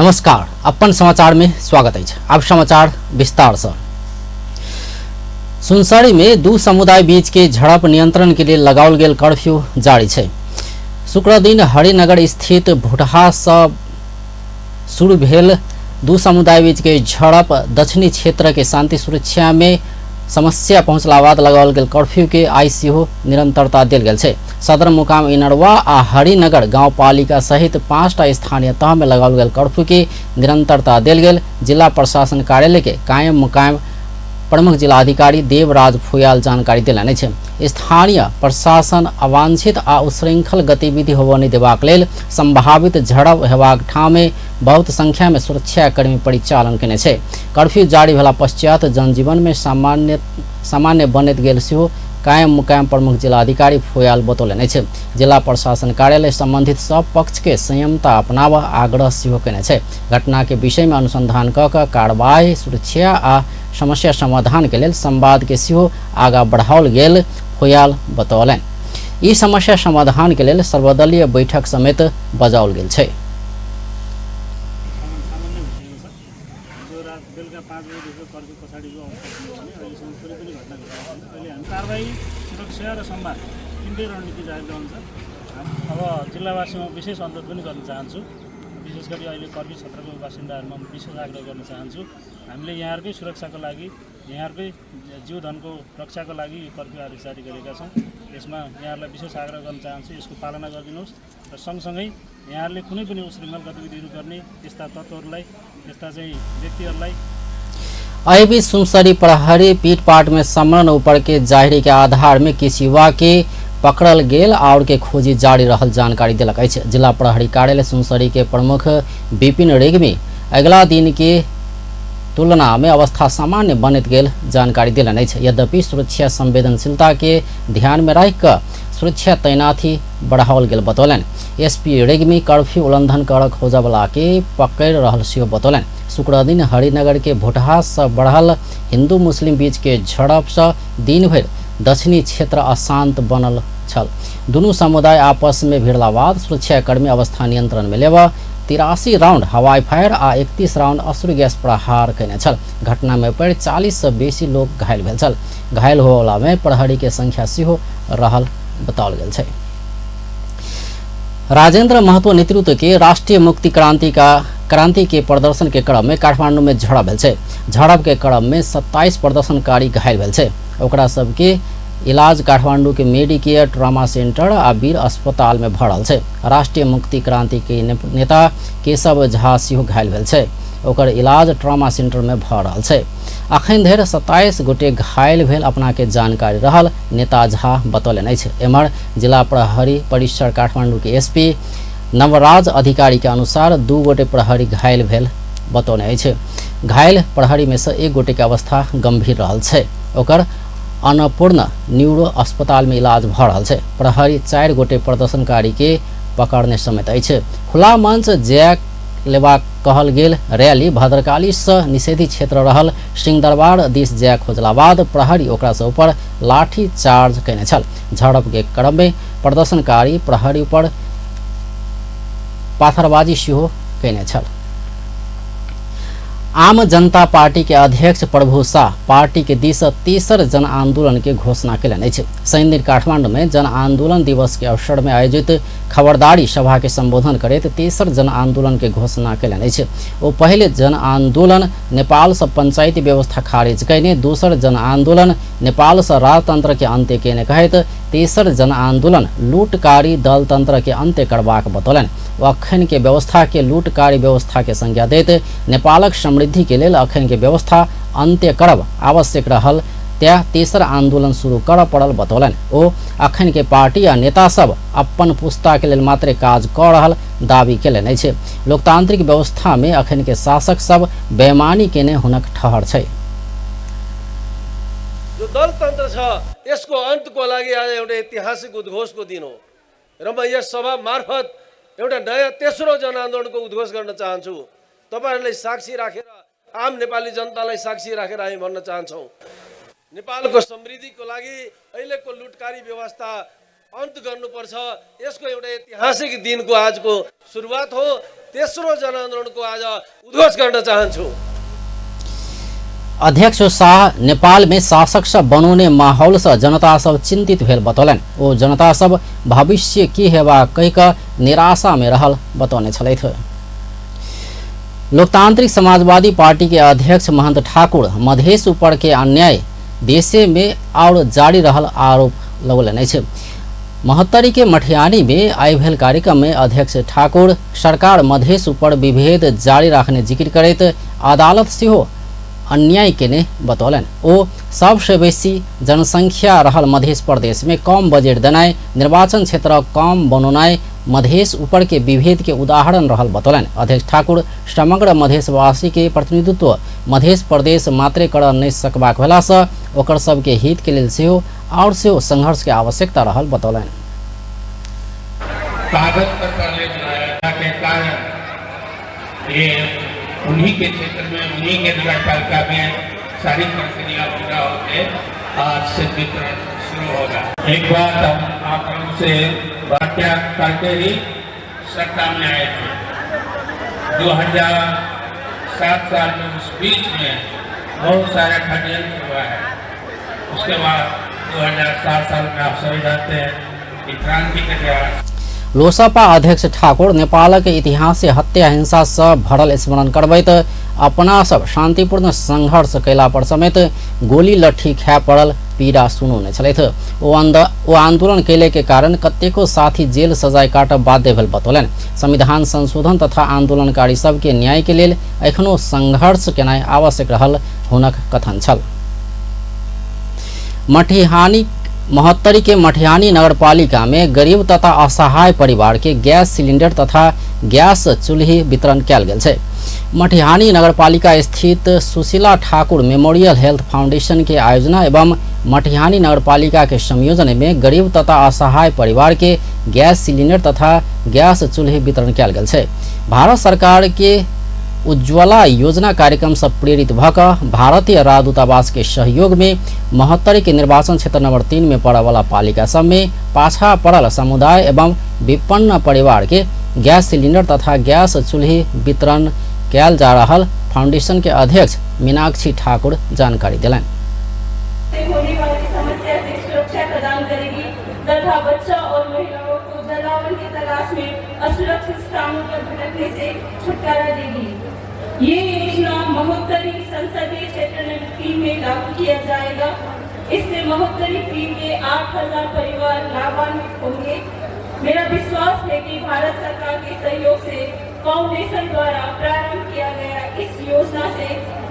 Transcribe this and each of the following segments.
नमस्कार, अपन समाचार में स्वागत है। अब समाचार विस्तार से। सुनसरी में दू समुदाय बीच के झड़प नियंत्रण के लिए लगाओल गेल कर्फ्यू जारी है। शुक्र दिन हरिनगर स्थित भुटहा से शुरू भेल दू समुदाय बीच के झड़प दक्षिणी क्षेत्र के शांति सुरक्षा में समस्या पहुंचला बाद लगाओल गेल कर्फ्यू के आइ सेहो निरंतरता देल गेल छै। सदरमुकाम इनरवा आ हरिनगर गांवपालिका सहित 5टा स्थानीय तह में लगाओल गेल कर्फ्यू के निरंतरता देल गेल जिला प्रशासन कार्यालय के कायम मुकायम प्रमुख जिलाधिकारी देवराज फुयाल जानकारी देलनि अछि। स्थानीय प्रशासन अवांछित आ उच्छृंखल गतिविधि होबय नहि देबाक लेल संभावित झड़प हेबाक ठाम में बहुत संख्या में सुरक्षाकर्मी परिचालन केने छै। कर्फ्यू जारी भेला पश्चात जनजीवन में सामान्य बनैत गेल सेहो कायम मुकायम प्रमुख जिलाधिकारी फुयाल बतौलनि अछि। जिला प्रशासन कार्यालय संबंधित सब पक्ष के संयमता अपनाबऽ आग्रह सेहो केने छै। घटना के विषय में अनुसंधान कऽ कऽ कार्रवाई, सुरक्षा आ समस्या समाधान के लेल संवाद के सेहो आगा बढ़ाओल गेल फुयाल बतौलनि। ई समस्या समाधान के लेल सर्वदलीय बैठक समेत बजाओल गेल छै। सामान्य भइसकेको छ। हिजो रात बेलुका 5 बजेदेखिको कर्फ्यू पछाडिको अवस्था थियो भने अहिलेसम्म कुनै पनि घटना घटेको छैन। अहिले हामी कारबाही, सुरक्षा र संवाद तिनटै रणनीति जारी रहन्छ। अब जिल्लावासीमा विशेष अनुरोध पनि गर्न चाहन्छु, विशेष गरी अहिले कर्फ्यू क्षेत्रको बासिन्दाहरूमा विशेष आग्रह गर्न चाहन्छु, हामीले यहाँहरूकै सुरक्षाको लागि, यहाँहरूकै जीवधनको रक्षाको लागि यो कर्फ्यू आदेश जारी गरेका छौँ। यसमा यहाँहरूलाई विशेष आग्रह गर्न चाहन्छु, यसको पालना गरिदिनुहोस् र सँगसँगै यहाँहरूले कुनै पनि उच्छृङ्खल गतिविधिहरू गर्ने त्यस्ता तत्त्वहरूलाई, त्यस्ता चाहिँ व्यक्तिहरूलाई। एहिबीच सुनसरी प्रहरी पीटपाट में समरण ऊपर के जाहिरी के आधार में किसी युवा के पकड़ल गेल और के खोजी जारी रहल जानकारी देलक अछि। जिला प्रहरी कार्यालय सुनसरी के प्रमुख विपिन रेग्मी अगिला दिन के तुलना में अवस्था सामान्य बनैत गेल जानकारी देलनि अछि। यद्यपि सुरक्षा संवेदनशीलता के ध्यान में राखि कऽ सुरक्षा तैनाती बढ़ाओल गेल बतौलनि। एसपी रेग्मी कर्फ्यू उल्लंघन कर खोजबला के पकड़ि रहल सेहो बतौलनि। शुक्र दिन हरिनगर के भोटहा से बढ़ल हिंदू मुस्लिम बीच के झड़प से दिन भरि दक्षिणी क्षेत्र अशांत बनल छल। दुनू समुदाय आपस में भिड़ला बाद सुरक्षाकर्मी अवस्था नियंत्रण में लेबऽ 83 राउंड हवाई फायर आ 31 राउंड अश्रु गैस प्रहार केने छल। घटना में पड़ि 40 से बेसी लोग घायल भेल छल। घायल होवला में प्रहरी के संख्या सेहो रहल बताओल गेल छै। राजेंद्र महतो नेतृत्व के राष्ट्रीय मुक्ति क्रांति के प्रदर्शन के क्रम में काठमांडू में झड़प भेल छै। झड़प के क्रम में 27 प्रदर्शनकारी घायल भेल छै। ओकरा सबके इलाज काठमांडू के मेडिकेयर ट्रामा सेंटर आ वीर अस्पताल में भऽ रहल छै। राष्ट्रीय मुक्ति क्रांति के नेता केशव झा सेहो घायल भेल छै। ओकर इलाज ट्रामा सेंटर में भऽ रहल छै। अखन धरि 27 गोटे घायल भेल अपना के जानकारी रहल नेता झा बतौलनि अछि। एम्हर जिला प्रहरी परिसर काठमांडू के एसपी नवराज अधिकारी के अनुसार 2 गोटे प्रहरी घायल भेल बतौने अछि। घायल प्रहरी में से 1 गोटे के अवस्था गंभीर रहल छै। ओकर अन्नपूर्ण न्यूरो अस्पताल में इलाज भऽ रहल छै। प्रहरी 4 गोटे प्रदर्शनकारी के पकड़ने समेत अछि। खुला मंच जैक लेबाक कहल गेल रैली भद्रकाली से निषेधित क्षेत्र रहल सिंहदरबार दिस जाय खोजला बाद प्रहरी ओकरा से ऊपर लाठी चार्ज केने छल। झड़प के क्रम में प्रदर्शनकारी प्रहरी ऊपर पाथरबाजी सेहो केने छल। आम जनता पार्टी के अध्यक्ष प्रभु शाह पार्टी के दिस तेसर जन आंदोलन के घोषणा केलनि अछि। शनिदिन काठमांडू में जन आंदोलन दिवस के अवसर में आयोजित खबरदारी सभा के संबोधन करैत तेसर जन आंदोलन के घोषणा केलनि अछि। ओ पहिले जन आंदोलन नेपाल से पंचायती व्यवस्था खारिज कयने, दोसर जन आंदोलन नेपाल से राजतंत्र के अंत्य केने कहैत तेसर जन आंदोलन लूटकारी दलतंत्र के अंत्य करबाक बतौलनि। ओ अखन के व्यवस्था के लूटकारी व्यवस्था के संज्ञा दैत नेपालक समृद्धि के लेल अखन के व्यवस्था अंत्य करब आवश्यक रहल त्या तेसर आंदोलन शुरू करऽ पड़ल बतौलनि। ओ अखन के पार्टी आ नेता सब अपन पुस्ता के लेल मात्रे काज कऽ रहल दावी केलनि अछि। लोकतांत्रिक व्यवस्था में अखन के शासक सब बेमानी केने हुनक ठहर छै। जो दलतन्त्र छ यसको अन्तको लागि आज एउटा ऐतिहासिक उद्घोषको दिन हो र म यस सभा मार्फत एउटा नयाँ तेस्रो जनआन्दोलनको उद्घोष गर्न चाहन्छु। तपाईहरुलाई साक्षी राखेर, आम नेपाली जनतालाई साक्षी राखेर हामी भन्न चाहन्छौँ, नेपालको समृद्धिको लागि अहिलेको लुटकारी व्यवस्था अन्त गर्नुपर्छ। यसको एउटा ऐतिहासिक दिनको आजको सुरुवात हो। तेस्रो जनआन्दोलनको आज उद्घोष गर्न चाहन्छु। अध्यक्ष शाह नेपाल में शासक सब बनौने माहौल से जनता सब चिंतित भेल बतौलनि। ओ जनता सब भविष्य की हेबा कहि कऽ निराशा में रहल बतौने छलथि। लोकतांत्रिक समाजवादी पार्टी के अध्यक्ष महंत ठाकुर मधेश ऊपर के अन्याय देशे में और जारी रहल आरोप लगौलनि अछि। महोत्तरी के मठियानी में आइ भेल कार्यक्रम में अध्यक्ष ठाकुर सरकार मधेश ऊपर विभेद जारी राखने जिक्र करैत अदालत सेहो अन्याय केने बतौलनि। ओ सबसे बेसी जनसंख्या रहल मधेश प्रदेश में कम बजट देनाइ, निर्वाचन क्षेत्र कम बनौनाइ मधेश ऊपर के विभेद के उदाहरण रहल बतौलनि। अध्यक्ष ठाकुर समग्र मधेशवासी के प्रतिनिधित्व मधेश प्रदेश मात्रे कर नहि सकबाक भेलासँ ओकर सबके हित के लेल सेहो और सेहो संघर्ष के आवश्यकता रहल बतौलनि। कागज पर पहले बनाया के कारण ये उन्हीं के क्षेत्र में उन्हीं के नगर पालिका में सारी प्रक्रिया पूरा होके आज से वितरण शुरू होगा। एक बात हम आप लोगों से व्याख्या करके ही सत्ता में आए थे 2007 साल में। उस बीच में बहुत सारा षड्यंत्र हुआ है। उसके बाद 2007 साल में आप सभी जानते हैं कि क्रांति के द्वारा लोसपा अध्यक्ष ठाकुर नेपालक इतिहास से हत्या हिंसा से भरल स्मरण करबैत अपना सब शांतिपूर्ण संघर्ष कयला पर समेत गोली लट्ठी खाए पड़ल पीड़ा सुनौने छलथि। ओ आंदोलन कैले के कारण कतेको साथी जेल सजाय काटब बाध्य भेल बतौलनि। संविधान संशोधन तथा आंदोलनकारी सबके न्याय के लेल एखनो संघर्ष केनाइ आवश्यक रहल हुनक कथन छल। मठिहानी महोत्तरी के मठियानी नगरपालिका में गरीब तथा असहाय परिवार के गैस सिलिंडर तथा गैस चूल्ही वितरण कयल गेल छै। मठिहानी नगरपालिका स्थित Sushila Thakur memorial health foundation के आयोजना एवं मठिहानी नगरपालिका के संयोजन में गरीब तथा असहाय परिवार के गैस सिलिंडर तथा गैस चूल्ही वितरण कयल गेल छै। भारत सरकार के उज्ज्वला योजना कार्यक्रम से प्रेरित भऽ कऽ भारतीय राजदूतावास के सहयोग में महोत्तरी के निर्वाचन क्षेत्र नंबर 3 में पड़य वाला पालिका सब में पाछा पड़ल समुदाय एवं विपन्न परिवार के गैस सिलिंडर तथा गैस चूल्ही वितरण कयल जा रहल फाउंडेशन के अध्यक्ष मीनाक्षी ठाकुर जानकारी देलनि। होने वाली समस्या से सुरक्षा प्रदान करेगी तथा बच्चों और महिलाओं को जलावन की तलाश में असुरक्षित स्थानों पर भटकने से छुटकारा देगी। ये योजना महोत्तरी संसदीय क्षेत्र नंबर 3 में लागू किया जाएगा। इससे महोत्तरी 3 के 8000 परिवार लाभान्वित होंगे। मेरा विश्वास है कि भारत सरकार के सहयोग से फाउंडेशन द्वारा प्रारंभ किया गया इस योजना से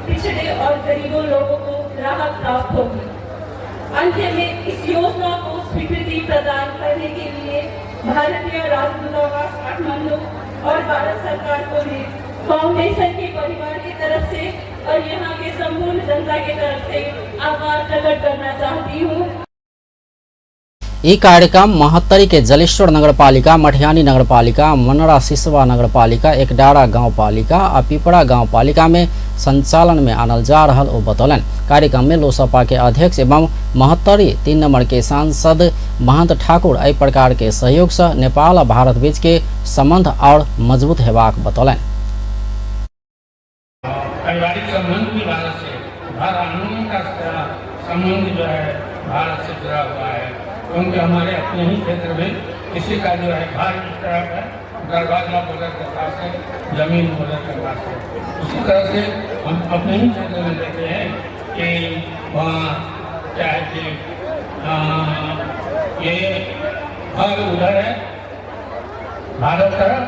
पिछड़े और गरीबों लोगों को राहत प्राप्त होगी। अंत में इस योजना को स्वीकृति प्रदान करने के लिए भारतीय राजदूतावास काठमांडू और भारत सरकार को भी फाउंडेशन के परिवार की तरफ से और यहाँ के संपूर्ण जनता की तरफ से आभार प्रकट करना चाहती हूँ। ई कार्यक्रम महोत्तरी के जलेश्वर नगरपालिका, मठियानी नगरपालिका, मनरा सिसवा नगरपालिका, एकडारा गाउँपालिका आ पिपरा गाउँपालिका में संचालन में आनल जा रहल ओ बतौलनि। कार्यक्रम में लोसपा के अध्यक्ष एवं महोत्तरी 3 नंबर के सांसद महंत ठाकुर एहि प्रकार के सहयोग से नेपाल आ भारत बीच के संबंध और मजबूत हेबाक बतौलनि। पारिवारिक संबंध भी भारत से, हर आंदोलन का संबंध जो है भारत से जुड़ा हुआ है, क्योंकि हमारे अपने ही क्षेत्र में किसी का जो है घर इस तरफ है, दरवाजा बॉर्डर के पास है, जमीन बॉर्डर के पास है। उसी तरह से हम अपने ही क्षेत्र में देखते हैं कि वहाँ क्या है कि ये घर उधर है भारत तरफ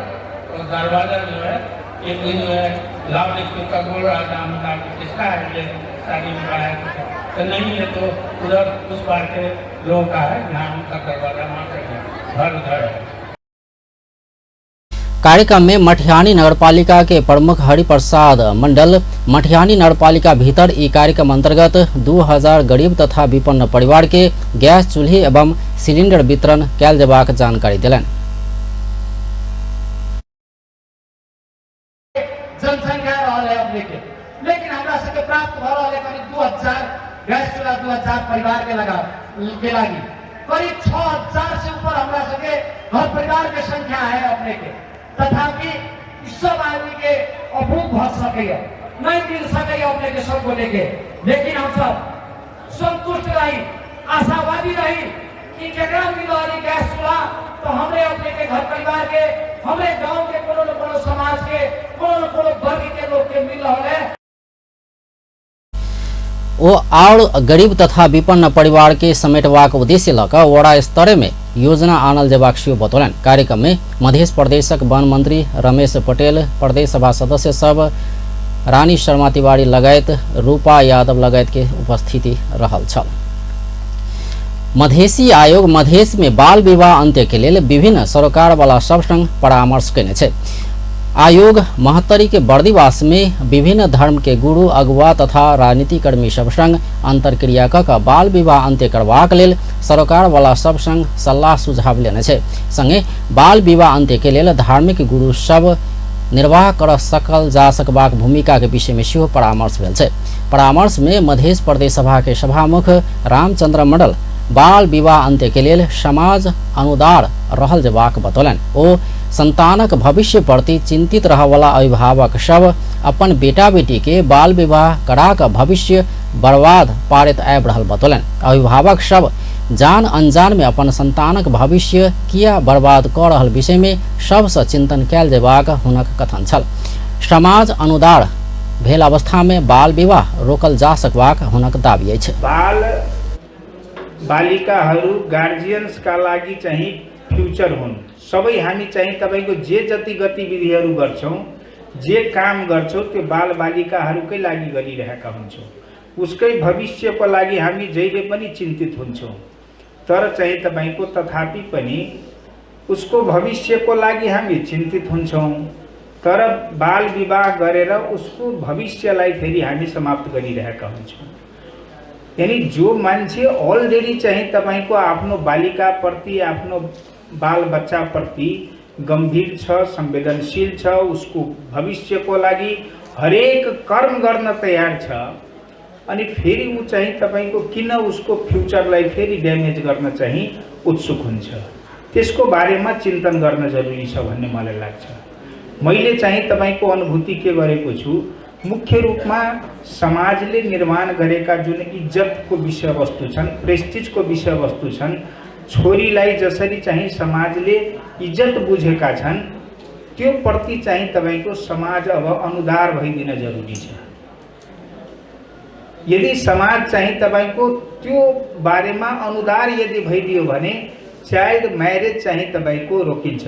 और दरवाजा जो है एक दिन जो है लाउड स्पीकर बोल रहा था, हम कहा किसका है ये शादी में आया तो नहीं है तो उधर उस पार के लोगों का है, यहाँ उनका दरवाजा मात्र है, घर उधर है। कार्यक्रम में मठियानी नगरपालिका के प्रमुख हरिप्रसाद मंडल मठियानी नगरपालिका भीतर ई कार्यक्रम अंतर्गत 2000 गरीब तथा विपन्न परिवार के गैस चूल्ही एवं सिलिंडर वितरण कयल जेबाक जानकारी देलनि। जनसंख्या रहल है अपने के, लेकिन हमरा सबके प्राप्त भ रहल है करीब 2000 गैस चूल्हा 2000 परिवार के लगा के लागी। करीब 6000 से ऊपर हमरा सबके घर परिवार के संख्या है अपने के। तथापि सब आदमी के अभूत भ सकैया, नहीं मिल सकैया अपने के सब गोटे के, लेकिन हम सब संतुष्ट रही, आशावादी रही कि केकरा मिल रही गैस चूल्हा तो हमरे अपने के घर परिवार के, हमरे गांव के कोनो न कोनो समाज के, कोनो न कोनो वर्ग के लोग के मिल रहा है। ओ और गरीब तथा विपन्न परिवार के समेटबाक उद्देश्य लऽ कऽ वड़ा स्तर में योजना आनल जेबाक सेहो बतौलनि। कार्यक्रम में मध्य प्रदेशक वन मंत्री रमेश पटेल, प्रदेश सभा सदस्य सब रानी शर्मा तिवारी लगायत रूपा यादव लगायत के उपस्थिति रहल छल। मधेसी आयोग मधेश में बाल विवाह अंत्य के लेल विभिन्न सरोकार वाला सब संग परामर्श केने छै। आयोग महोत्तरी के बर्दिवास में विभिन्न धर्म के गुरु, अगुवा तथा राजनीतिकर्मी सब संग अंतरक्रिया क कऽ बाल विवाह अंत्य करबाक लेल सरोकार वाला सब संग सल्लाह सुझाव लेने छै। संगे बाल विवाह अंत्य के लेल धार्मिक गुरु सब निर्वाह कर सकल जा सकबाक भूमिका के विषय में सेहो परामर्श भेल छै। परामर्श में मध्य प्रदेश सभा के सभामुख रामचंद्र मंडल बाल विवाह अंत्य के लेल समाज अनुदार रहल जेबाक बतौलनि। ओ संतानक भविष्य प्रति चिंतित रहवला अभिभावक सब अपन बेटा बेटी के बाल विवाह करा कऽ भविष्य बर्बाद पारैत आबि रहल बतौलनि। अभिभावक सब जान अनजान में अपन संतानक भविष्य किया बर्बाद कऽ रहल विषय में सबसँ चिंतन कयल जेबाक हुनक कथन छल। समाज अनुदार भेल अवस्था में बाल विवाह रोकल जा सकबाक हुनक दावी अछि। बाल बालिकाहरू गार्जियन्सका लागि चाहिँ फ्युचर हुन्। सबै हामी चाहिँ तपाईको जे जति गतिविधिहरू गर्छौँ, जे काम गर्छौँ त्यो बाल बालिकाहरूकै लागि गरिरहेका हुन्छौँ। उसकै भविष्यको लागि हामी जहिले पनि चिन्तित हुन्छौँ। तर चाहिँ तपाईको तथापि पनि उसको भविष्यको लागि हामी चिन्तित हुन्छौँ, तर बाल विवाह गरेर उसको भविष्यलाई फेरि हामी समाप्त गरिरहेका हुन्छौँ। यानी जो मान्छे अलरेडी चाहिँ तपाईको आफ्नो बालिकाप्रति, आफ्नो बाल बच्चाप्रति गम्भीर छ, संवेदनशील छ, उसको भविष्यको लागि हरेक कर्म गर्न तयार छ, अनि फेरि ऊ चाहिँ तपाईको किन उसको फ्युचरलाई फेरि ड्यामेज गर्न चाहिँ उत्सुक हुन्छ, त्यसको बारेमा चिन्तन गर्न जरुरी छ भन्ने मलाई लाग्छ। मैले चाहिँ तपाईको अनुभूति के गरेको छु, मुख्य रूपमा समाजले निर्माण गरेका जुन इज्जतको विषयवस्तु छन्, प्रेस्टिजको विषयवस्तु छन्, छोरीलाई जसरी चाहिँ समाजले इज्जत बुझेका छन् त्यो प्रति चाहिँ तपाईको समाज अब अनुदार भइदिन जरुरी छ। यदि समाज चाहिँ तपाईको त्यो बारेमा अनुदार यदि भइदियो भने चाइल्ड म्यारेज चाहिँ तपाईको रोकिन्छ।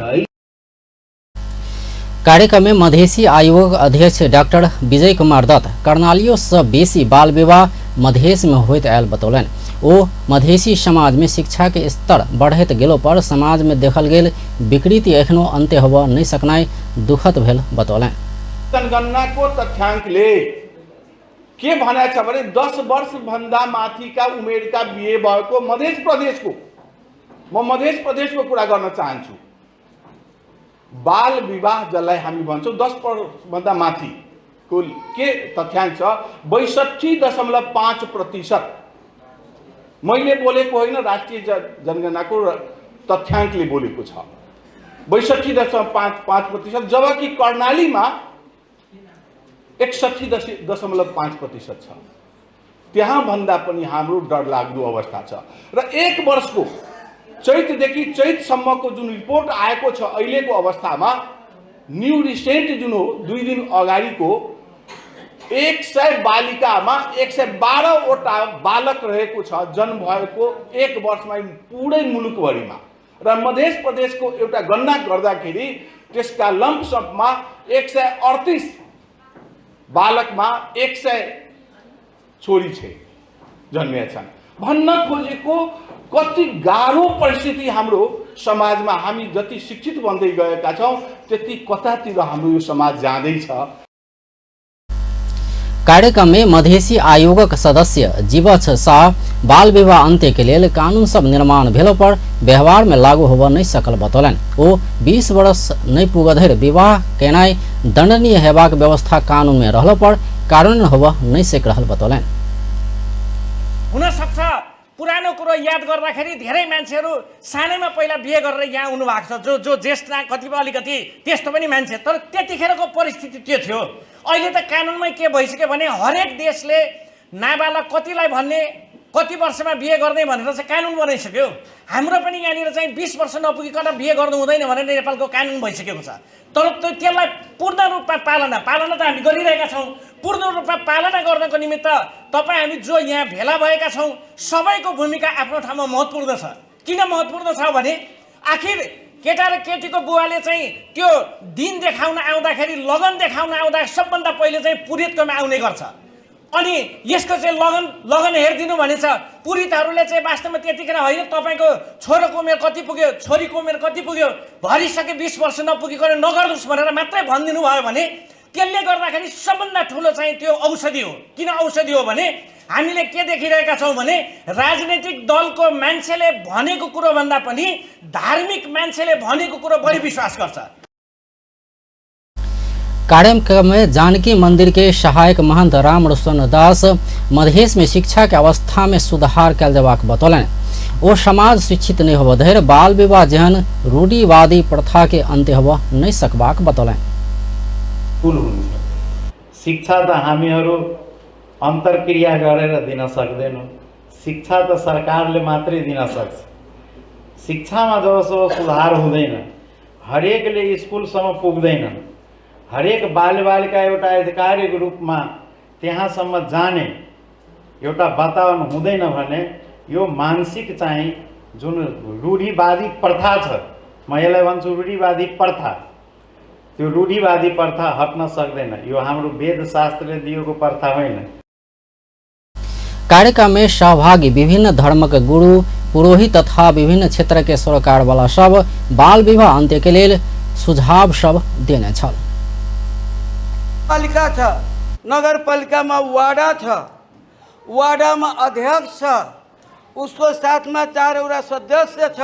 कार्यक्रम में मधेसी आयोग अध्यक्ष डॉक्टर विजय कुमार दत्त कर्णालियों से बेसी बाल विवाह मधेश में होइत आयल बतौलनि। ओ मधेसी समाज में शिक्षा के स्तर बढ़ैत गेलो पर समाज में देखल गेल विकृति एखनो अंत्य होबऽ नहीं सकनाइ दुखद भेल बतौलनि। जनगणनाको तथ्याङ्कले के भनेको छ भने 10 वर्षभन्दा माथिका उमेरका बिहे भएको मधेस प्रदेशको, म मधेस प्रदेशको कुरा गर्न चाहन्छु, बाल विवाह जसलाई हामी भन्छौँ 10 वर्षभन्दा माथिको के तथ्याङ्क छ 62.5%। मैले बोलेको होइन, राष्ट्रिय जनगणनाको तथ्याङ्कले बोलेको छ 62.5%, जबकि कर्णालीमा 61.5% छ। त्यहाँभन्दा पनि हाम्रो डरलाग्दो अवस्था छ। र एक वर्षको चैतदेखि चैतसम्मको जुन रिपोर्ट आएको छ अहिलेको अवस्थामा, न्यू रिसेन्ट जुन हो 2 दिन अगाडिको, 100 बालिकामा 112 वटा बालक रहेको छ जन्म भएको एक वर्षमा पुरै मुलुकभरिमा। र मध्य प्रदेशको एउटा गणना गर्दाखेरि त्यसका लम्पसम्पमा 138 बालकमा 100 छोरी छे जन्मिएका छन्। भन्न खोजेको कति गाह्रो परिस्थिति हाम्रो समाजमा, हामी जति शिक्षित बन्दै गएका छौँ त्यति कतातिर हाम्रो यो समाज जाँदैछ। कार्यक्रम में मधेसी आयोगक सदस्य जीवछ शाह बाल विवाह अंत्य के लेल कानून सब निर्माण भेलो पर व्यवहार में लागू होबऽ नहीं सकल बतौलनि। ओ 20 वर्ष नहीं पुगधरि विवाह केनाइ दंडनीय हेबाक व्यवस्था कानून में रहलो पर कार्यान्वयन होबऽ नहीं सक रहल बतौलनि। हुन सक्छ पुरानो कुरो याद गर्दाखेरि धेरै मान्छेहरू सानैमा पहिला बिहे गरेर यहाँ आउनु भएको छ, जो जो ज्येष्ठ कतिपय अलिकति त्यस्तो पनि मान्छे। तर त्यतिखेरको परिस्थिति त्यो थियो। अहिले त कानुनमै के भइसक्यो भने हरेक देशले नाबालक कतिलाई भन्ने, कति वर्षमा बिहे गर्ने भनेर चाहिँ कानुन बनाइसक्यो। हाम्रो पनि यहाँनिर चाहिँ 20 वर्ष नपुगिकन बिहे गर्नु हुँदैन भनेर नेपालको कानुन भइसकेको छ। तर त्यसलाई पूर्ण रूपमा पालना पालना त हामी गरिरहेका छौँ। पूर्ण रूपमा पालना गर्नको निमित्त तपाईँ हामी जो यहाँ भेला भएका छौँ सबैको भूमिका आफ्नो ठाउँमा महत्त्वपूर्ण छ। किन महत्त्वपूर्ण छ भने आखिर केटा र केटीको बुवाले चाहिँ त्यो दिन देखाउन आउँदाखेरि, लगन देखाउन आउँदा सबभन्दा पहिले चाहिँ पुरोहितकोमा आउने गर्छ। अनि यसको चाहिँ लगन लगन हेरिदिनु भनेछ। पुरोहितहरूले चाहिँ वास्तवमा त्यतिखेर होइन तपाईँको छोरोको उमेर कति पुग्यो, छोरीको उमेर कति पुग्यो, भरिसके 20 वर्ष नपुगिकन नगर्नुहोस् भनेर मात्रै भनिदिनु भयो भने त्यसले गर्दाखेरि सबभन्दा ठुलो चाहिँ त्यो औषधि हो। किन औषधि हो भने हामीले के देखिरहेका छौँ भने राजनीतिक दलको मान्छेले भनेको कुरोभन्दा पनि धार्मिक मान्छेले भनेको कुरो बढी विश्वास गर्छ। कार्यक्रम में जानकी मंदिर के सहायक महंत राम रोशन दास मधेश में शिक्षा के अवस्था में सुधार कयल जबाक बतौलनि। ओ समाज शिक्षित नहीं होबऽ धरि बाल विवाह जेहन रूढ़िवादी प्रथा के अंत्य होबऽ नहीं सकबाक बतौलनि। कुल हुन्छ शिक्षा त हामीहरू अन्तर्क्रिया गरेर दिन सक्दैनौँ। शिक्षा त सरकारले मात्रै दिन सक्छ। शिक्षामा जबसम्म सुधार हुँदैन, हरेकले स्कुलसम्म पुग्दैन, हरेक बालबालिका एउटा आधिकारिक रूपमा त्यहाँसम्म जाने एउटा वातावरण हुँदैन भने यो मानसिक चाहिँ जुन रूढिवादी प्रथा छ, म यसलाई भन्छु रूढिवादी प्रथा, त्यो रूढिवादी प्रथा हट्न सक्दैन। यो हाम्रो वेदशास्त्रले दिएको प्रथा होइन। कार्यक्रम में सहभागी विभिन्न धर्मक गुरु, पुरोहित तथा विभिन्न क्षेत्र के सरोकारवाला सब बाल विवाह अंत्य के लेल सुझाव सब देने छल। पालिका छ, नगरपालिकामा वाडा छ, वाडामा अध्यक्ष छ, उसको साथमा 4 वटा सदस्य छ।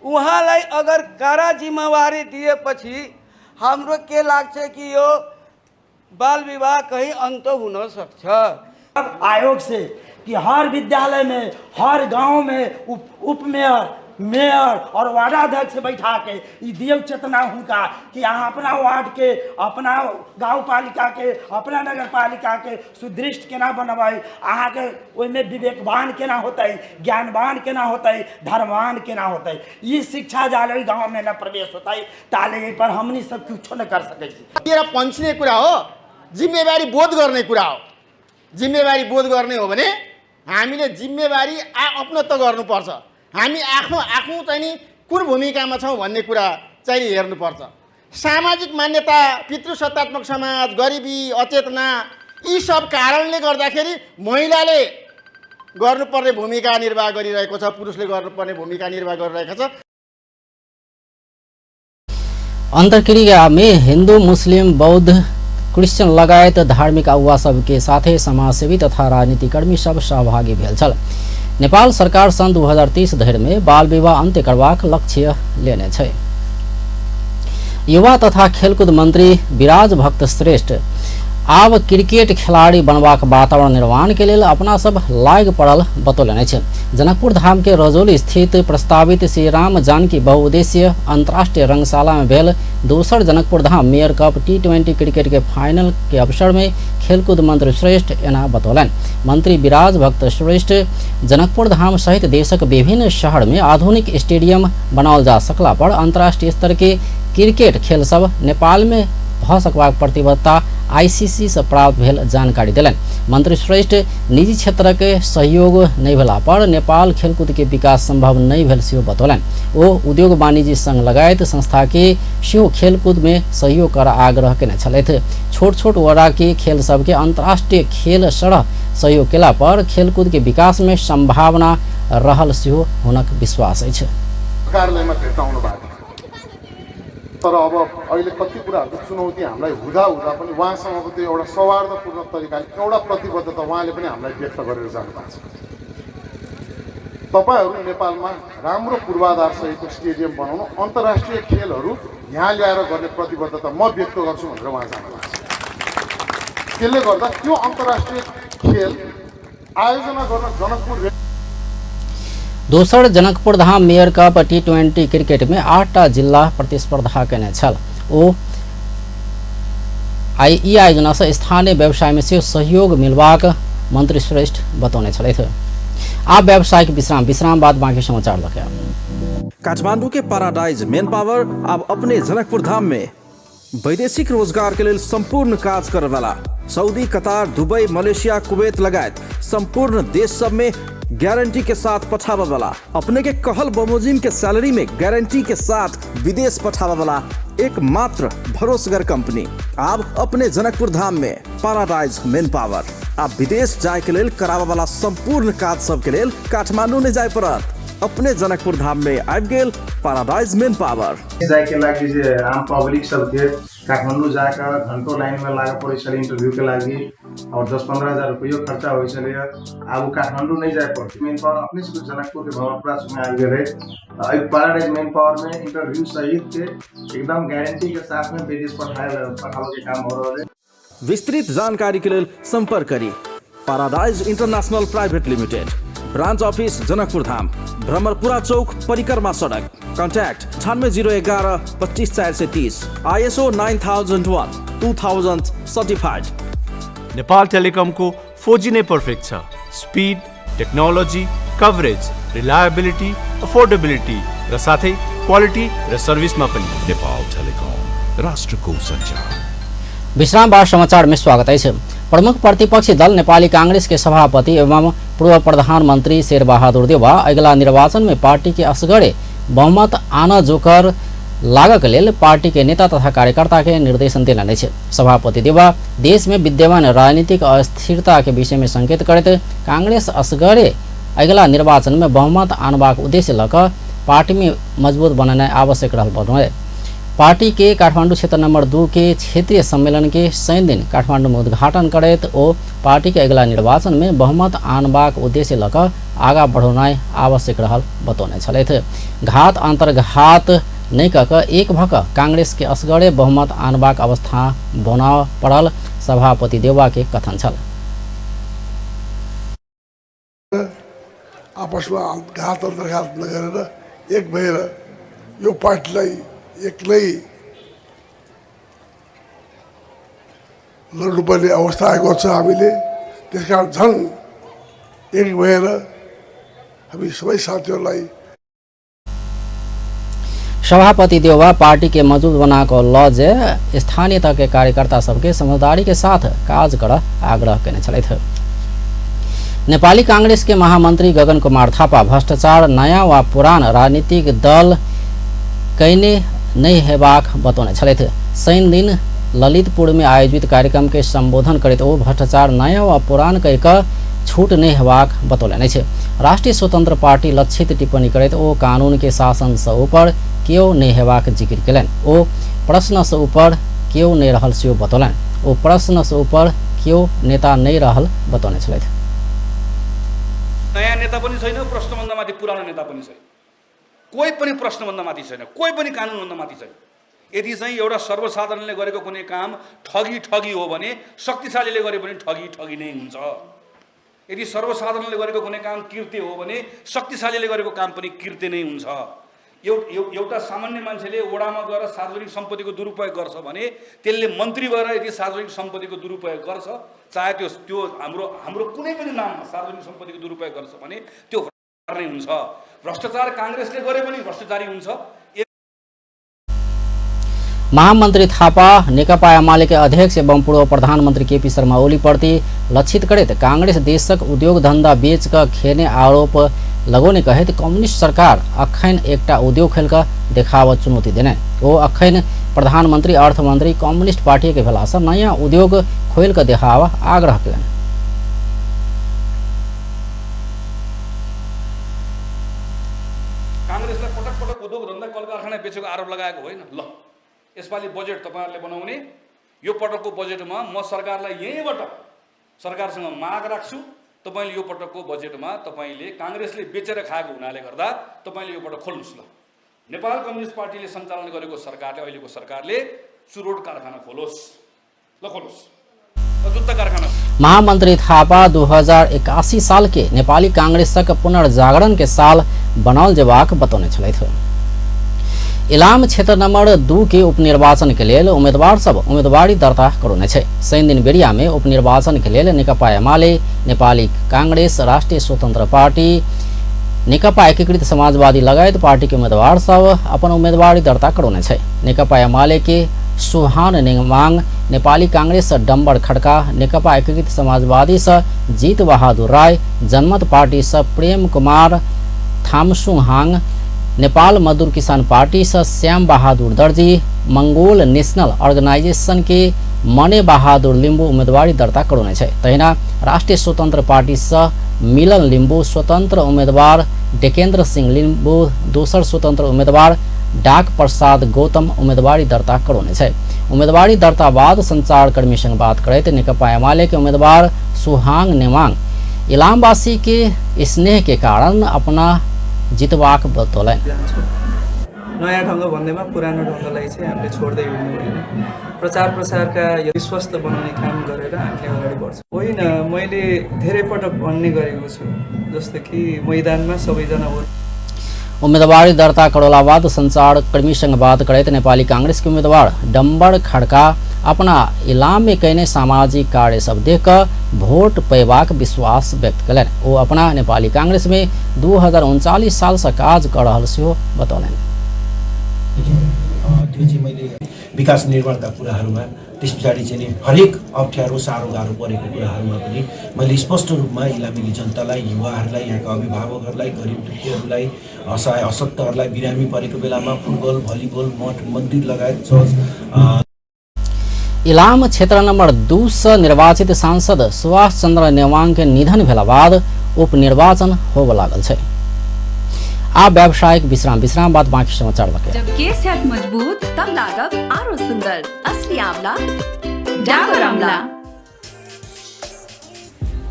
उहाँलाई अगर कडा जिम्मेवारी दिएपछि हाम्रो के लाग्छ कि यो बाल विवाह कहीं अंत हुन सक्छ। आयोग से कि हर विद्यालय में, हर गांव में उप मेयर, मेयर और वार्डाध्यक्ष बैठा के ये दियौ चेतना हुनका कि अहाँ अपना वार्ड के, अपना गाँव पालिका के, अपना नगर पालिका के सुदृढ़ केना बनबै, अहाँके ओहिमे विवेकवान केना होतै, ज्ञानवान केना होतै, धर्मवान केना होतै। ई शिक्षा जाले गाँव में न प्रवेश होतै ताले एहि पर हमनी सब कुछो न कर सकै छी। पन्छिने कुरा हो, जिम्मेवारी बोध गर्ने कुरा हो। जिम्मेवारी बोध गर्ने हो भने हामीले जिम्मेवारी अपनत्व गर्नुपर्छ। हामी आफ्नो आफ्नो चाहिँ नि कुन भूमिकामा छौँ भन्ने कुरा चाहिँ हेर्नुपर्छ। सामाजिक मान्यता, पितृसत्तात्मक समाज, गरिबी, अचेतना, यी सब कारणले गर्दाखेरि महिलाले गर्नुपर्ने भूमिका निर्वाह गरिरहेको छ, पुरुषले गर्नुपर्ने भूमिका निर्वाह गरिरहेको छ। अंतर्क्रिया में हिंदू, मुस्लिम, बौद्ध, क्रिश्चियन लगायत धार्मिक अगुवा सबके साथे समाजसेवी तथा राजनीतिकर्मी सब सहभागी भेल छल। नेपाल सरकार सन् 2030 धरि में बाल विवाह अन्त्य करबाक लक्ष्य लेने छै। युवा तथा खेलकुद मंत्री विराज भक्त श्रेष्ठ आब क्रिकेट खिलाड़ी बनबाक वातावरण निर्माण के लेल अपना सब लागि पड़ल बतौलनि अछि। जनकपुर धाम के रजौली स्थित प्रस्तावित श्री राम जानकी बहुउद्देशीय अंतर्राष्ट्रीय रंगशाला में भेल दोसर Janakpur Dham mayor cup T20 cricket के फाइनल के अवसर में खेलकूद मंत्री श्रेष्ठ एना बतौलनि। मंत्री विराज भक्त श्रेष्ठ जनकपुर धाम सहित देशक विभिन्न शहर में आधुनिक स्टेडियम बनाओल जा सकला पर अंतर्राष्ट्रीय स्तर के क्रिकेट खेल सब नेपाल में भ सकबाक प्रतिबद्धता आईसीसी से प्राप्त भेल जानकारी देलनि। मंत्री श्रेष्ठ निजी क्षेत्र के सहयोग नहीं भेला पर नेपाल खेलकूद के विकास संभव नहीं भेल सेहो बतौलनि। ओ उद्योग वाणिज्य संघ लगायत संस्था के सेहो खेलकूद में सहयोग कर आग्रह केने छलथि। छोट छोट वडा के खेल सबके अंतर्राष्ट्रीय खेल सरह सहयोग केला पर खेलकूद के विकास में संभावना रहल सेहो हुनक विश्वास अछि। कार्यालयमा भेट्न भएको तर अब अहिले कति कुराहरूको चुनौती हामीलाई हुँदा हुँदा पनि उहाँसँगको त्यो एउटा सौहार्दपूर्ण तरिकाले एउटा प्रतिबद्धता उहाँले पनि हामीलाई व्यक्त गरेर जानु भएको छ। तपाईँहरू नेपालमा राम्रो पूर्वाधारसहितको स्टेडियम बनाउनु, अन्तर्राष्ट्रिय खेलहरू यहाँ ल्याएर गर्ने प्रतिबद्धता म व्यक्त गर्छु भनेर उहाँ जानुभएको छ। त्यसले गर्दा त्यो अन्तर्राष्ट्रिय खेल आयोजना गर्न जनकपुर दोसर Janakpur Dham mayor cup T20 cricket में 8टा जिल्ला प्रतिस्पर्धा केने छल। ओ ई आयोजना से स्थानीय व्यवसाय में सेहो सहयोग मिलबाक मंत्री श्रेष्ठ बतौने छलथि। आब व्यावसायिक विश्राम, विश्राम बाद बाकी समाचार लके। काठमांडू के पैराडाइज मेन पावर अब अपने जनकपुर धाम में वैदेशिक रोजगार के लिए संपूर्ण काज करे वाला Saudi, Qatar, Dubai, Malaysia, Kuwait लगायत संपूर्ण देश सब में गारंटी के साथ पठावे वाला, अपने के कहल बमोजिम के सैलरी में गारंटी के साथ विदेश पठावे वाला एकमात्र भरोसगर कंपनी अब अपने जनकपुर धाम में पैराडाइज मेन पावर। आप विदेश जाए के लेल करावे वाला संपूर्ण काज सब के लेल काठमांडू नहीं जाए पड़त, अपने जनकपुर धाम में आबि गेल पैराडाइज मेन पावर। जाए के लागि जे आम पब्लिक सबके काठमाडौँ जाकर घंटों लाइन में लागे पड़े छलै इंटरव्यू के लागि और 10-15 हजार रुपयो खर्चा होइ छलै। आब ओ काठमाडौँ नहीं जाए पड़तै, मेन पावर अपने से जनकपुर के भवनपुरा में आबि गेलै। एहि पैराडाइज मेन पावर में इंटरव्यू सहित के एकदम गारंटी के साथ में विदेश पठावे के काम हो रहल है। विस्तृत जानकारी के लेल संपर्क करी paradise international private limited, branch office Janakpur Dham, Bhramarpura Chowk, परिक्रमा सड़क। Contact 9801 254 430, ISO 9001 2000 certified. Nepal Telecom को 4G नै पर्फेक्ट छ। Speed, technology, coverage, reliability, affordability र साथै क्वालिटी र सर्भिसमा पनि। नेपाल टेलिकम, राष्ट्रको सञ्चार। विश्राम बाद समाचार में स्वागत है। प्रमुख प्रतिपक्षी दल नेपाली कांग्रेस के सभापति एवं पूर्व प्रधानमंत्री शेरबहादुर देउवा अगिला निर्वाचन में पार्टी के असगरे बहुमत आन जोकर लागक लेल पार्टी के नेता तथा कार्यकर्ता के निर्देशन देलनि अछि। सभापति देउवा देश में विद्यमान राजनीतिक अस्थिरता के विषय में संकेत करैत कांग्रेस असगरे अगिला निर्वाचन में बहुमत आनबाक उद्देश्य लऽ कऽ पार्टी में मजबूत बनेनाइ आवश्यक रहल बतौलनि। पार्टी के काठमांडू क्षेत्र नंबर 2 के क्षेत्रीय सम्मेलन के शनि दिन काठमांडू में उद्घाटन करैत ओ पार्टी के अगिला निर्वाचन में बहुमत आनबाक उद्देश्य लऽ कऽ आगा बढ़ौनाइ आवश्यक रहल बतौने छलथि। घात अंतर्घात नहि कऽ कऽ एक भऽ कऽ कांग्रेस के असगरे बहुमत आनबाक अवस्था बनाबऽ पड़ल सभापति देउवा के कथन छल। आपसमा घात अन्तर्घात नगरेर एक भएर यो पार्टीलाई एक्लै लड्नुपर्ने अवस्था आएको छ हामीले। त्यसकारण झन् एक भएर हामी सबै साथीहरूलाई सभापति देउवा पार्टी के मजबूत बना कऽ ल जे स्थानीय तह के कार्यकर्ता सबके समझदारी के साथ काज कर आग्रह केने छलथि। नेपाली कांग्रेस के महामंत्री गगन कुमार थापा भ्रष्टाचार नयाँ वा पुरान राजनीतिक दल कयने नहि हेबाक बतौने छलथि। शनि दिन ललितपुर में आयोजित कार्यक्रम के संबोधन करैत ओ भ्रष्टाचार नयाँ वा पुरान कहि कऽ छूट नहि हेबाक बतौलनि अछि। राष्ट्रीय स्वतंत्र पार्टी लक्षित टिप्पणी करैत ओ कानून के शासन से ऊपर केओ नहि हेबाक जिक्र केलनि। ओ प्रश्न से ऊपर केओ नहि रहल सेहो बतौलनि। ओ प्रश्न से ऊपर केओ नेता नहि रहल बतौने छलथि। नयाँ नेता पनि छैन, प्रश्नभन्दा माथि पुरानो नेता पनि छैन, कोही पनि प्रश्नभन्दा माथि छैन, कोही पनि कानुनभन्दा माथि छैन। यदि चाहिँ एउटा सर्वसाधारणले गरेको कुनै काम ठगी ठगी हो भने शक्तिशालीले गरे पनि ठगी ठगी नै हुन्छ। यदि सर्वसाधारणले गरेको कुनै काम कृत्य हो भने शक्तिशालीले गरेको काम पनि कृत्य नै हुन्छ। एउटा सामान्य मान्छेले वडामा गएर सार्वजनिक सम्पत्तिको दुरुपयोग गर्छ भने त्यसले मन्त्री भएर यदि सार्वजनिक सम्पत्तिको दुरुपयोग गर्छ, चाहे त्यो त्यो हाम्रो हाम्रो कुनै पनि नाममा सार्वजनिक सम्पत्तिको दुरुपयोग गर्छ भने त्यो भ्रष्टाचार नै हुन्छ। भ्रष्टाचार काङ्ग्रेसले गरे पनि भ्रष्टाचारी हुन्छ। महामंत्री थापा नेकपा एमाले के अध्यक्ष एवं पूर्व प्रधानमंत्री केपी शर्मा ओली प्रति लक्षित करैत कांग्रेस देशक उद्योग धंधा बेच कऽ खेने आरोप लगौने कहैत कम्युनिस्ट सरकार अखन एकटा उद्योग खेल कऽ देखाव चुनौती देने। ओ अखन प्रधानमंत्री अर्थमंत्री कम्युनिस्ट पार्टी के भेलासँ नयाँ उद्योग खोलि कऽ देखाव आग्रह केलनि। काङ्ग्रेसलाई पटक पटक उद्योग धन्दा कल कारखाना बेचेको आरोप लगाएको होइन। ल यसपालि बजेट तपाईहरुले बनाउने, यो पटकको बजेटमा म सरकारलाई यहीँबाट सरकारसँग माग राख्छु, तपाईले यो पटकको बजेटमा तपाईले काङ्ग्रेसले बेचेर खाएको हुनाले गर्दा तपाईले यो पटक खोल्नुस्। ल नेपाल कम्युनिस्ट पार्टीले सञ्चालन गरेको सरकारले, अहिलेको सरकारले चुरोट कारखाना खोलोस्, ल खोलोस्, जुत्ता कारखाना। महामंत्री थापा 2081 साल के नेपाली कांग्रेसक पुनर्जागरण के साल बनाओल जेबाक बतौने छलथि। इलाम क्षेत्र नंबर 2 के उपनिर्वाचन के लेल उम्मीदवार सब उम्मीदवारी दर्ता करौने छै। शनि दिन बेरिया में उपनिर्वाचन के लेल नेकपा एमाले, नेपाली कांग्रेस, राष्ट्रिय स्वतंत्र पार्टी, नेकपा एकीकृत समाजवादी लगायत पार्टी के उम्मीदवार सब अपन उम्मीदवारी दर्ता करौने छै। नेकपा एमाले के सुहान नेमांग, नेपाली कांग्रेस से डम्बर खड़का, नेकपा एकीकृत समाजवादी से जीत बहादुर राय, जनमत पार्टी से प्रेम कुमार थामसुहांग, नेपाल मजदूर किसान पार्टी से श्याम बहादुर दर्जी, मंगोल नेशनल ऑर्गेनाइजेशन के मने बहादुर लिम्बू उम्मीदवारी दर्ता करौने छै। तहिना राष्ट्रिय स्वतंत्र पार्टी से मिलन लिम्बू स्वतंत्र उम्मीदवार डेकेन्द्र सिंह लिम्बू, दोसर स्वतंत्र उम्मीदवार डाक प्रसाद गौतम उम्मीदवारी दर्ता करौने छै। उम्मीदवारी दर्ता बाद संचारकर्मी संग बात करैत नेकपा एमाले के उम्मीदवार सुहांग नेमांग इलामवासी के स्नेह के कारण अपना जितवाक बतौलनि। नयाँ ढङ्ग भन्दैमा पुरानो ढङ्गलाई चाहिँ हामीले छोड्दै हिँड्नु होइन। प्रचार प्रसारका विश्वस्त बनाउने काम गरेर हामीले अगाडि बढ्छौँ। होइन, मैले धेरै पटक भन्ने गरेको छु, जस्तो कि मैदानमा सबैजना उम्मीदवारी दर्ता करौला बाद संचारकर्मी संग बात करैत नेपाली कांग्रेस के उम्मीदवार डम्बर खड़का अपना इलाम में कयने सामाजिक कार्य सब देख कऽ वोट पेबाक विश्वास व्यक्त कयलनि। ओ अपना नेपाली कांग्रेस में 2039 साल से काज कर रहल सेहो बतौलनि। त्यो चाहिँ मैले विकास निर्माणका कुराहरूमा त्यस पछाडि चाहिँ नि हरेक अप्ठ्यारो साह्रो गाह्रो परेको कुराहरूमा पनि मैले स्पष्ट रूपमा इलामेली जनतालाई, युवाहरूलाई, यहाँका अभिभावकहरूलाई, गरिब दुखीहरूलाई, असहाय अशक्तहरूलाई, बिरामी परेको बेलामा फुटबल, भलिबल, मठ मन्दिर लगायत चर्च। इलाम क्षेत्र नंबर 2 से निर्वाचित सांसद सुभाष चंद्र नेवांग के निधन भेला बाद उपनिर्वाचन होबय लागल छै। आ व्यावसायिक विश्राम, विश्राम बाद बाकी समाचार लके। जब केस हैत मजबूत तब लागब आरो सुंदर, असली आंवला डाबर आंवला।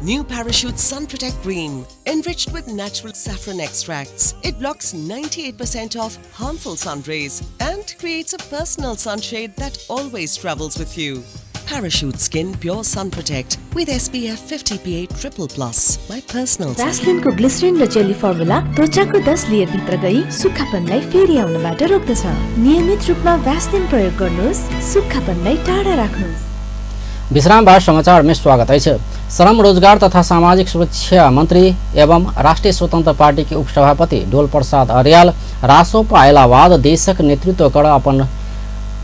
New Parachute Sun Protect Cream, enriched with natural saffron extracts. It blocks 98% of harmful sun rays and creates a personal sunshade that always travels with you. Parachute Skin Pure Sun Protect with SPF 50 PA triple plus. My personal sun. भ्यासलिनको glycerine र jelly formula त्वचाको 10 layer भित्र गई सुक्खापनलाई फेरि आउनबाट रोक्दछ। नियमित रूपमा Vaseline प्रयोग गर्नुहोस्, सुक्खापनलाई टाढा राख्नुहोस्। विश्राम बाद समाचार में स्वागत है। श्रम रोजगार तथा सामाजिक सुरक्षा मंत्री एवं राष्ट्रिय स्वतंत्र पार्टी के उपसभापति डोल प्रसाद अर्याल रासोपा अयला बाद देशक नेतृत्व कर अपन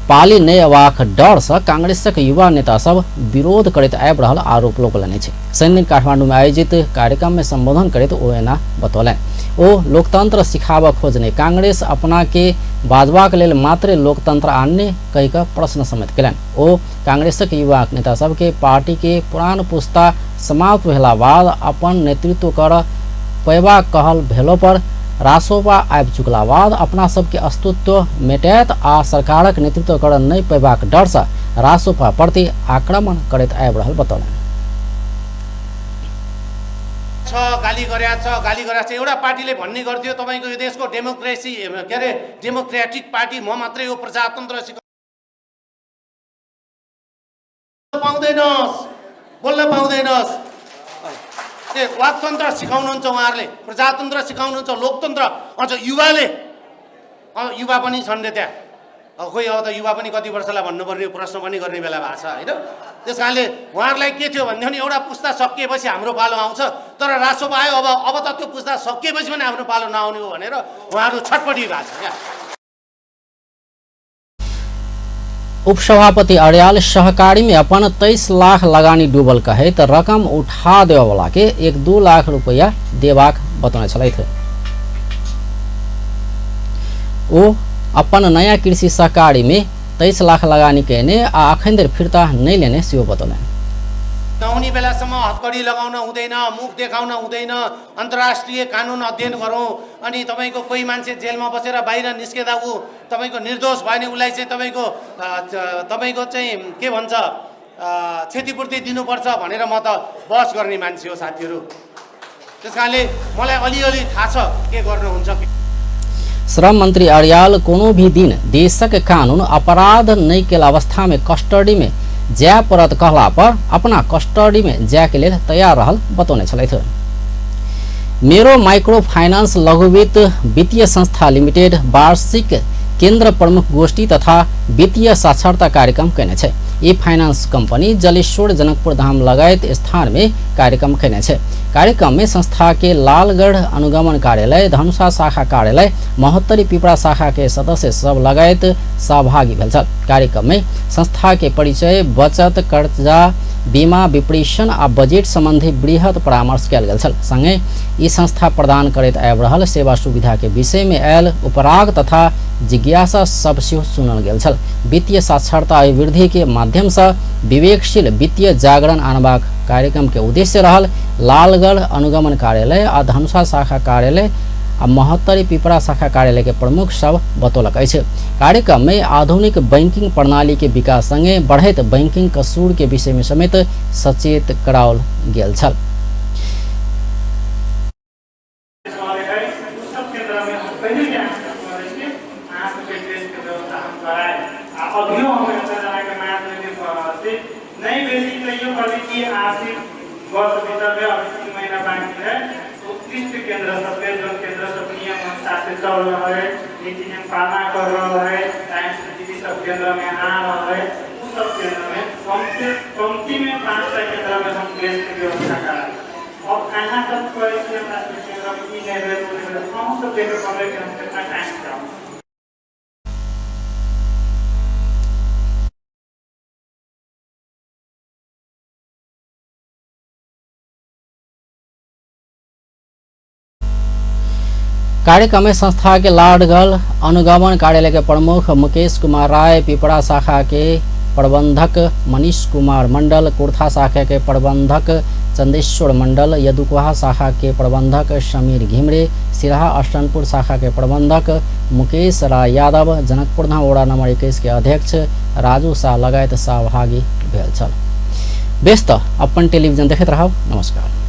पाली नहि अयबाक डर से कांग्रेसक युवा नेता सब विरोध करैत आबि रहल आरोप लगौलनि अछि। शनिदिन काठमांडू में आयोजित कार्यक्रम में संबोधन करैत ओ एना बतौलनि। ओ लोकतंत्र सिखाबऽ खोजने कांग्रेस अपना के बाजबाक लेल मात्रे लोकतंत्र आनने कहि कऽ प्रश्न समेत कयलनि। ओ कांग्रेसक युवा नेता सबके पार्टी के पुरान पुस्ता समाप्त भेला बाद अपन नेतृत्व कर पैबा कहल भेलो पर रासोपा आबि चुकला बाद अपना सबके अस्तित्व मेटायत आ सरकारक नेतृत्व कर नहि पेबाक डर से रासोपा प्रति आक्रमण करैत आबि रहल बतौलनि। गाली गरेको छ, गाली गरेको छ। एउटा पार्टीले भन्ने गर्थ्यो तपाईँको यो देशको डेमोक्रेसी के अरे डेमोक्रेटिक पार्टी म मात्रै हो, प्रजातन्त्र पाउँदैनस्, बोल्न पाउँदैनस्। ए वाकतन्त्र सिकाउनुहुन्छ उहाँहरूले, प्रजातन्त्र सिकाउनुहुन्छ, लोकतन्त्र। अझ युवाले, युवा पनि छन् रे त्यहाँ, खोइ अब त युवा पनि कति वर्षलाई भन्नुपर्ने प्रश्न पनि गर्ने बेला भएको छ होइन। त्यस कारणले उहाँहरूलाई के थियो भनेदेखि एउटा पुस्ता सकिएपछि हाम्रो पालो आउँछ, तर रासोपा आयो अब अब त त्यो पुस्ता सकिएपछि पनि आफ्नो पालो नआउने हो भनेर उहाँहरू छटपटी भएको छ क्या। उपसभापति अर्याल सहकारी में अपन 23 लाख लगानी डूबल कहैत रकम उठा देवला के 1-2 लाख रुपया देबाक बतौने छलथि। ओ अपन नया कृषि सहकारी में 23 लाख लगानी केने आ अखन धरि फिर्ता नहि लेने सेहो बतौलनि। नहुने बेलासम्म हतकडी लगाउन हुँदैन, मुख देखाउन हुँदैन, अन्तर्राष्ट्रिय कानुन अध्ययन गरौँ। अनि तपाईँको कोही मान्छे जेलमा बसेर बाहिर निस्केदा ऊ तपाईँको निर्दोष भयो भने उसलाई चाहिँ तपाईँको चाहिँ के भन्छ क्षतिपूर्ति दिनुपर्छ भनेर म त बहस गर्ने मान्छे हो साथीहरू। त्यस कारणले मलाई अलिअलि थाहा छ के गर्नुहुन्छ। श्रम मंत्री अर्याल कोनो भी दिन देशक कानून अपराध नहीं केल अवस्था में कस्टडी में जाय पड़त कहला पर अपना कस्टडी में जाय के लेल तैयार रहल बतौने छलथि। मेरो माइक्रो फाइनेंस लघुवित्त वित्तीय संस्था लिमिटेड वार्षिक केन्द्र प्रमुख गोष्ठी तथा वित्तीय साक्षरता कार्यक्रम कयने छै। ई फाइनेंस कंपनी जलेश्वर जनकपुर धाम लगायत स्थान में कार्यक्रम कयने छै। कार्यक्रम में संस्था के लालगढ़ अनुगमन कार्यालय, धनुषा शाखा कार्यालय, महोत्तरी पिपरा शाखा के सदस्य सब लगायत सहभागी भेल छल। कार्यक्रम में संस्था के परिचय, बचत, कर्जा, बीमा, विपरीशन आ बजट संबंधी बृहद परामर्श कयल गेल छल। संगे ई संस्था प्रदान करैत आबि रहल सेवा सुविधा के विषय में आयल उपराग तथा जिज्ञासा सब सेहो सुनल गेल छल। वित्तीय साक्षरता अभिवृद्धि के माध्यम से विवेकशील वित्तीय जागरण आनबाक कार्यक्रम के उद्देश्य रहल लालगढ़ अनुगमन कार्यालय आ धनुषा शाखा कार्यालय आ महोत्तरी पिपरा शाखा कार्यालय के प्रमुख सब बतौलक अछि। कार्यक्रम में आधुनिक बैंकिंग प्रणाली के विकास संगे बढ़ैत बैंकिंग कसूर के विषय में समेत सचेत कराओल गेल छल। केंद्र सबके जो केंद्र सब नियम अनुसार से चल रहा है, नीति नियम पालना कर रहा है, टाइम से दीदी सब केंद्र में आ रहा है, उस सब केंद्र में कमती में 5टा केंद्र में हम ड्रेस के व्यवस्था करा। अब कहाँ सब करे केंद्र में ई नहीं रहे, हम सब देखे पड़े कि हम कितना टाइम से आऊँ। कार्यक्रम में संस्था के लाडगढ़ अनुगमन कार्यालय के प्रमुख मुकेश कुमार राय, पिपरा शाखा के प्रबंधक मनीष कुमार मंडल, कुर्था शाखा के प्रबंधक चंदेश्वर मंडल, यदुकुहा शाखा के प्रबंधक समीर घिमरे, सिराहा अष्टनपुर शाखा के प्रबंधक मुकेश राय यादव, जनकपुर धाम वडा नंबर 21 के अध्यक्ष राजू शाह लगायत सहभागी भेल छल। बेस त अपन टेलीविजन देखैत रहब। नमस्कार।